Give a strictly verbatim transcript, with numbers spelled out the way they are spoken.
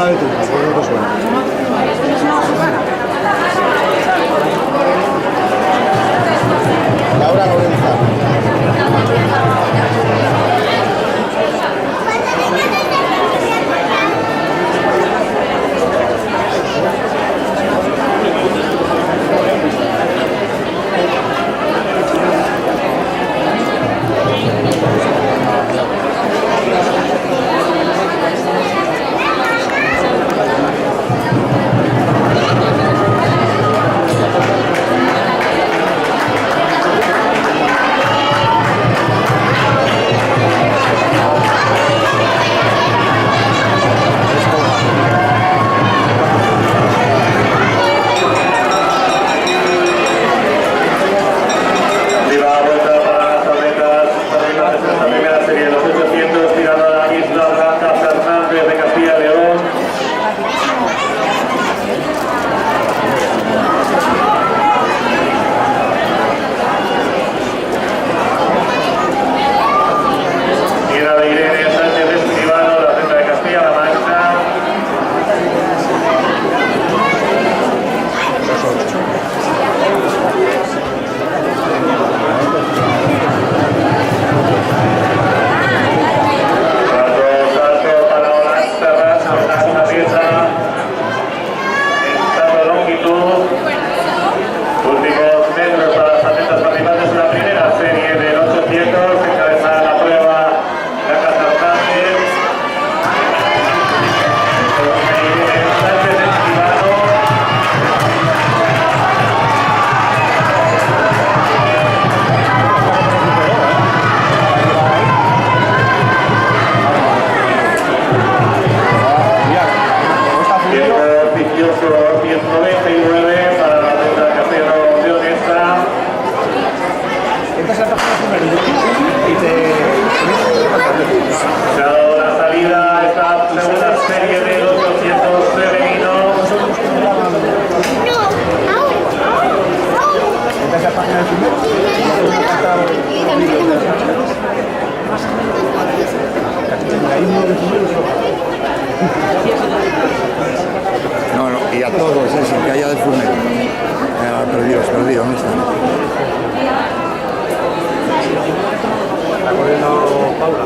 Laura Lorenza. Viva la vuelta para las atletas. Esta primera serie de los ochocientos, tirada a la isla Blanca Fernández de Castilla y León. Tirada de Irene Sánchez Escribano, la atleta de Castilla-La Mancha. Cuarto salto para Holanda, Ferran, Holanda, Holanda. En salto de longitud, últimos metros para los atletas participantes en la primera serie del ochocientos, encabezada la prueba. Tiempo vicioso, diez noventa y nueve para la atleta Castellano Leonesa. Entras a la página primero de YouTube y te. Dado la salida a esta segunda serie de los ochocientos femenino. Entras a la página de primero. No, no, y a todos, eh, sin que haya de fumero. Eh, perdidos, perdidos, ¿dónde están? Está corriendo Paula.